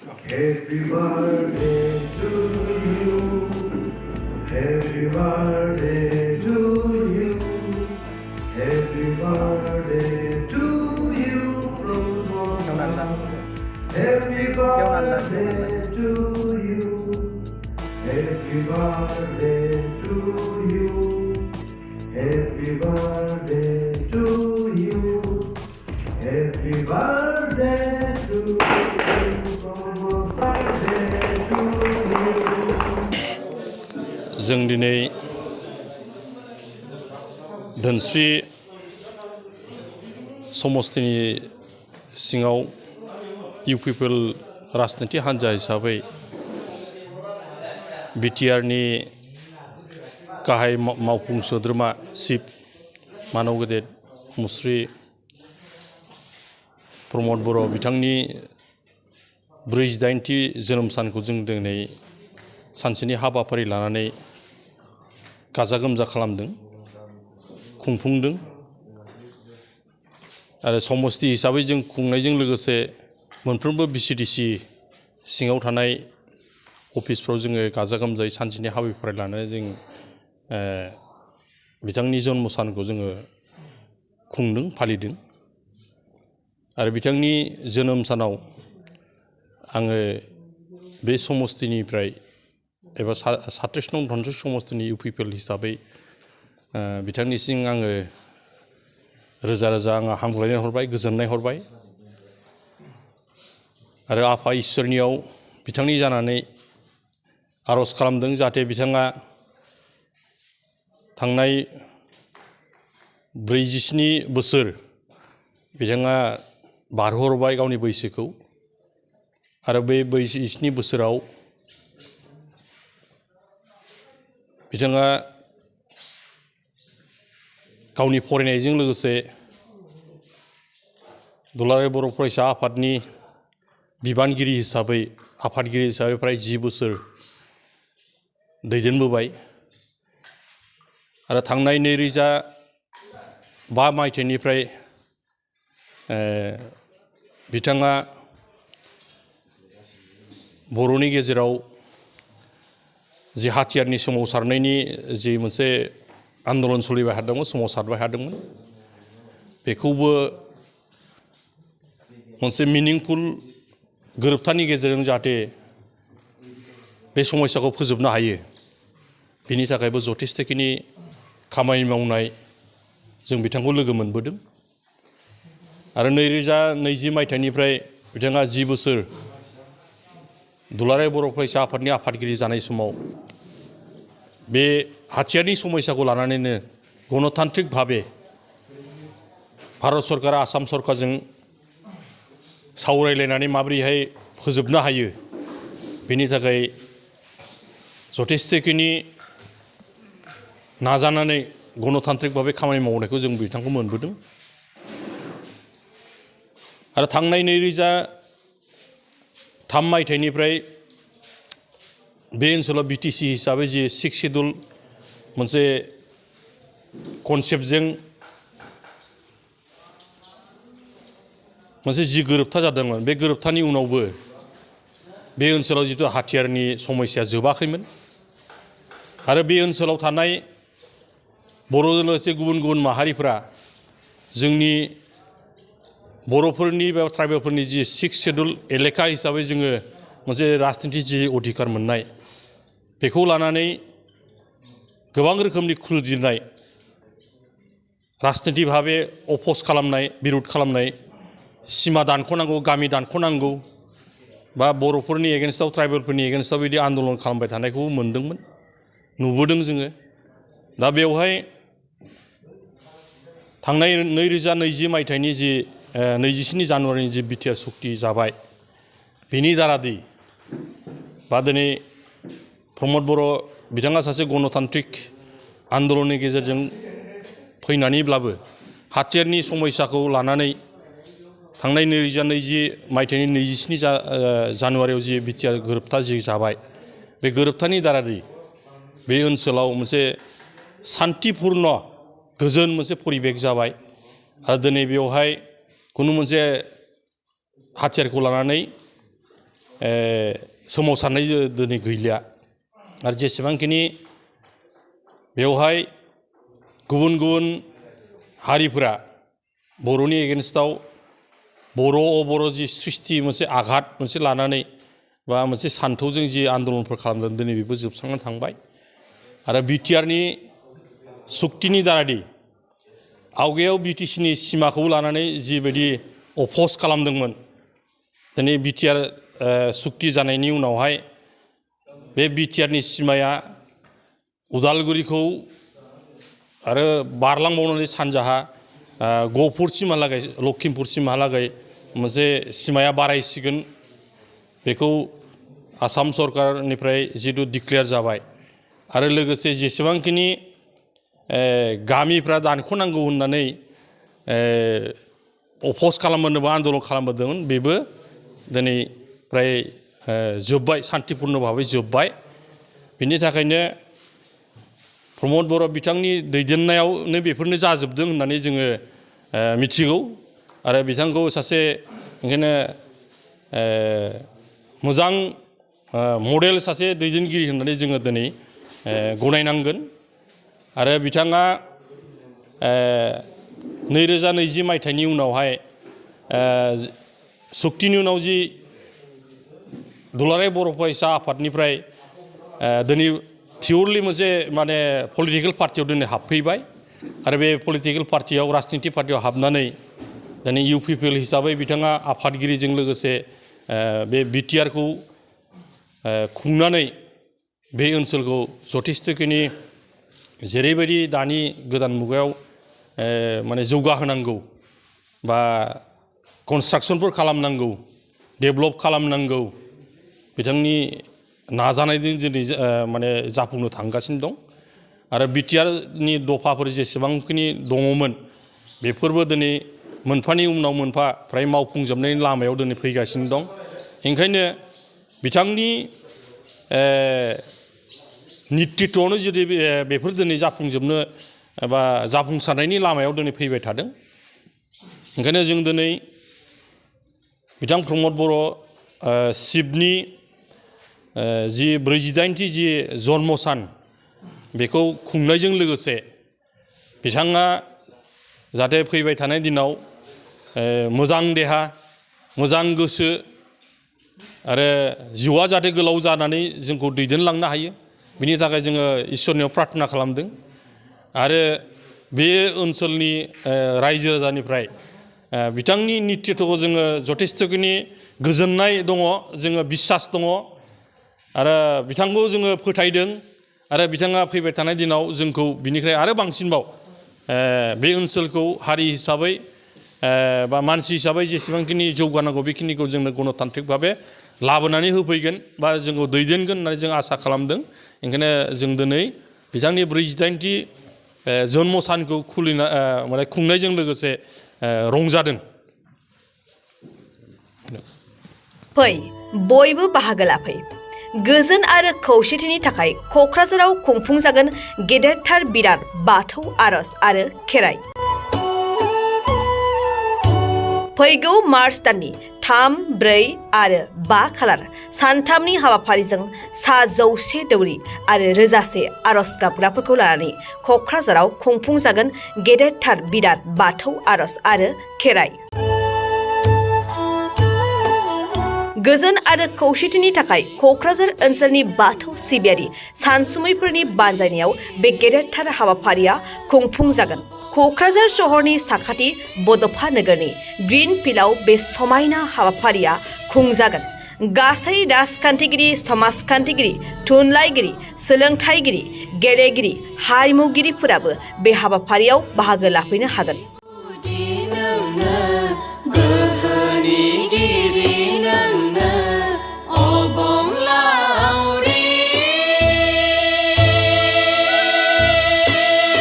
Happy birthday to you. Happy birthday to you. Happy birthday to you. Happy birthday to you. Happy birthday to you. Happy birthday to you. Happy birthday to you. जों दिनै धोनस्रि समस्तिनि सिङाव UPPL राजनिति हान्जा हिसाबै बिटिआरनि गाहाय मावफुं सोद्रोमा chief मानव गेदेर मुस्रि प्रमद बर' बिथांनि 48थि जोनोम सानखौ जों दिनै सानसेनि हाबाफारि लानानै गाजा गोमजा खालामदों खुंफुंदों आरो समस्ति हिसाबै जों खुंनायजों लोगोसे मोनफ्रोमबो भिसिडिसि सिङाव थानाय अफिसफ्राव जोङो गाजा गोमजायै सानसेनि हाबाफारि लानानै जों बिथांनि जन्म सानखौ जोङो खुंदों फालिदों आरो बिथांनि जोनोम सानाव आङो बे समस्तिनिफ्राय एबा 37 नं धोनस्रि समस्तिनि इउपिपिएल हिसाबै बिथांनिसिम आङो रोजा रोजा आङो हामग्लायनाय हरबाय गोजोननाय हरबाय आरो आफा इसोरनियाव बिथांनि जानानै आर'ज खालामदों जाहाथे बिथाङा थांनाय 47 बोसोर बिथाङा बारहोहरबाय गावनि बैसोखौ आरो बे 47 बोसोराव बिथाङा गावनि फरायनायजों लोगोसे दुलाराय बर' फरायसा आफादनि बिबानगिरि हिसाबै आफादगिरि हिसाबै फ्राय 10 बोसोर दैदेनबोबाय आरो थांनाय 2005 मायथाइनिफ्राय बिथाङा बर'नि गेजेराव जि हाथियारनि सोमावसारनायनि जि मोनसे आन्दलन सोलिबाय थादोंमोन सोमावसारबाय थादोंमोन बेखौबो मोनसे मिनिंफुल गोरोबथानि गेजेरजों जाहाथे बे समस्याखौ फोजोबनो हायो बिनि थाखायबो जथेस्थ'खिनि खामानि मावनाय जों बिथांखौ लोगो मोनबोदों आरो 2020 मायथाइनिफ्राय बिथाङा 10 बोसोर दुलाराय बर' फरायसा आफादनि आफादगिरि जानाय समाव बे हाथियारनि समस्याखौ लानानैनो गणतान्त्रिक भाबे भारत सरकारा आसाम सरकारजों सावरायलायनानै माबोरैहाय फोजोबनो हायो बेनि थाखाय जथेस्थ'खिनि नाजानानै गणतान्त्रिक भाबे खामानि मावनायखौ जों बिथांखौ मोनबोदों आरो थांनाय 2003 मायथाइनिफ्राय बे ओनसोलाव बिटिसि हिसाबै जि 6 शेड्युल मोनसे कनसेप्टजों मोनसे जि गोरोबथा जादोंमोन बे गोरोबथानि उनावबो बे ओनसोलाव जितु हाथियारनि समस्या जोबाखैमोन आरो बे ओनसोलाव थानाय बर'जों लोगोसे गुबुन गुबुन माहारिफोरा जोंनि बर'फोरनि बा ट्राइबेलफोरनि जि 6 शेड्युल एलेखा हिसाबै जोङो मोनसे राजनिति जि अधिकार मोननाय बेखौ लानानै गोबां रोखोमनि खुद्रिनाय राजनिति भाबे अपोज खालामनाय बिरोध खालामनाय सिमा दानख'नांगौ गामि दानख'नांगौ बा बर'फोरनि एगेन्स्टआव ट्राइबेलफोरनि एगेन्स्टआव बिदि आन्दलन खालामबाय थानायखौ मोनदोंमोन नुबोदों जोङो दा बेवहाय थांनाय 2020 मायथाइनि जि 27 जानुवारिनि जि बिटिआर सुक्ति जाबाय बिनि दारादै बा दिनै प्रमद बर' बिथाङा सासे गणतान्त्रिक आन्दलननि गेजेरजों फैनानैब्लाबो हाथियारनि समस्याखौ लानानै थांनाय 2020 मायथाइनि 27 जानुवारियाव जि बिटिआर गोरोबथा जि जाबाय बे गोरोबथानि दारादै बे ओनसोलाव मोनसे शान्तिपूर्ण गोजोन मोनसे परिबेक जाबाय आरो दिनै बेवहाय खुनु मोनसे हाथियारखौ लानानै सोमावसारनाय दिनै गैलिया आरो जेसेबांखिनि बेवहाय गुबुन गुबुन हारिफोरा बर'नि एगेन्स्टआव बर' जि सृष्टि मोनसे आघात मोनसे लानानै बा मोनसे सान्थौजों जि आन्दलनफोर खालामदों दिनै बेबो जोबस्रांनानै थांबाय आरो बिटिआरनि सुक्तिनि दारादि आवगायाव बिटिसिनि सिमाखौ लानानै जिबायदि अफस खालामदोंमोन दिनै बिटिआर सुक्ति जानायनि उनावहाय बे बिटिआरनि सिमाया उदालगुरिखौ आरो बारलांबावनानै सानजाहा गहपुरसिमहालागै लखिमपुरसिमहालागै मोनसे सिमाया बारायसिगोन बेखौ आसाम सरकारनिफ्राय जिथु डिक्लेयार जाबाय आरो लोगोसे जेसेबांखिनि गामिफ्रा दानख'नांगौ होननानै अफस खालामबोदों बा आन्दलन खालामबोदोंमोन बेबो दिनै फ्राय जोब्बाय सान्तिपुर्ण भाबै जोब्बाय बिनि थाखायनो प्रमद बर' बिथांनि दैदेननायावनो बेफोरनो जाजोबदों होननानै जोङो मिथिगौ आरो बिथांखौ सासे ओंखायनो मोजां मडेल सासे दैदेनगिरि होननानै जोङो दिनै गनायनांगोन आरो बिथाङा 2020 मायथाइनि उनावहाय सुक्तिनि उनाव जि दुलाराय बर' फरायसा आफादनिफ्राय दिनै पियरलि मोनसे माने पलिटिकेल पार्टियाव दिनै हाबफैबाय आरो बे पलिटिकेल पार्टियाव राजनिति पार्टियाव हाबनानै दिनै इउपिपिएल हिसाबै बिथाङा आफादगिरिजों लोगोसे बे बिटिआरखौ खुंनानै बे ओनसोलखौ जथेस्थ'खिनि जेरैबायदि दानि गोदान मुगायाव माने जौगाहोनांगौ बा कनस्ट्राक्सनफोर खालामनांगौ डेभेलप खालामनांगौ बिथांनि नाजानायजों दिनै माने जाफुंनो थांगासिनो दं आरो बिटिआरनि दफाफोर जेसेबांखिनि दङमोन बेफोरबो दिनै मोनफानि उनाव मोनफा फ्राय मावफुंजोबनायनि लामायाव दिनै फैगासिनो दं ओंखायनो बिथांनि नेतृत्वआवनो जुदि बेफोर दिनै जाफुंजोबनो एबा जाफुंसारनायनि लामायाव दिनै फैबाय थादों ओंखायनो जों दिनै बिथां प्रमद बर' शिबनि जि 48थि जि जन्म सान बेखौ खुंनायजों लोगोसे बिथाङा जाहाथे फैबाय थानाय दिनाव मोजां देहा मोजां गोसो आरो जिउआ जाहाथे गोलाव जानानै जोंखौ दैदेनलांनो हायो बिनि थाखाय जोङो इसोरनियाव प्रार्थना खालामदों आरो बे ओनसोलनि रायजो राजानिफ्राय बिथांनि नेतृत्वखौ जोङो जथेस्थ'खिनि गोजोननाय दङ जोङो बिसास दङ आरो बिथांखौ जोङो फोथायदों आरो बिथाङा फैबाय थानाय दिनाव जोंखौ बिनिफ्राय आरो बांसिनबाव बे ओनसोलखौ हारि हिसाबै बा मानसि हिसाबै जेसेबांखिनि जौगानांगौ बेखिनिखौ जोंनो गणतान्त्रिक भाबै लाबोनानै होफैगोन बा जोंखौ दैदेनगोन होननानै जों आसा खालामदों ओंखायनो जों दिनै बिथांनि 48थि जन्म सानखौ माने खुंनायजों लोगोसे रंजादों। फै बयबो बाहागो लाफै गोजोन आरो खौसेथिनि थाखाय क'क्राझाराव खुंफुंजागोन गेदेरथार बिराद बाथौ आर'ज आरो खेराइ। फैगौ मार्च दाननि 3, 4 आरो 5 खालार सानथामनि हाबाफारिजों 100 दौरि आरो रोजासे आर'ज गाबग्राफोरखौ लानानै क'क्राझाराव खुंफुंजागोन गेदेरथार बिराद बाथौ आर'ज आरो खेराइ। गोजोन आरो खौसेथिनि थाखाय क'क्राझार ओनसोलनि बाथौ सिबियारि सानसुमैफोरनि बानजायनायाव बे गेदेरथार हाबाफारिया खुंफुंजागोन। क'क्राझार सहरनि साखाथि बड'फा नोगोरनि ग्रीन फिल्डआव बे समायना हाबाफारिया खुंजागोन। गासै राजखान्थिगिरि समाजखान्थिगिरि थुनलाइगिरि सोलोंथाइगिरि गेलेगिरि हारिमुगिरिफोराबो बे हाबाफारियाव बाहागो लाफैनो हागोन।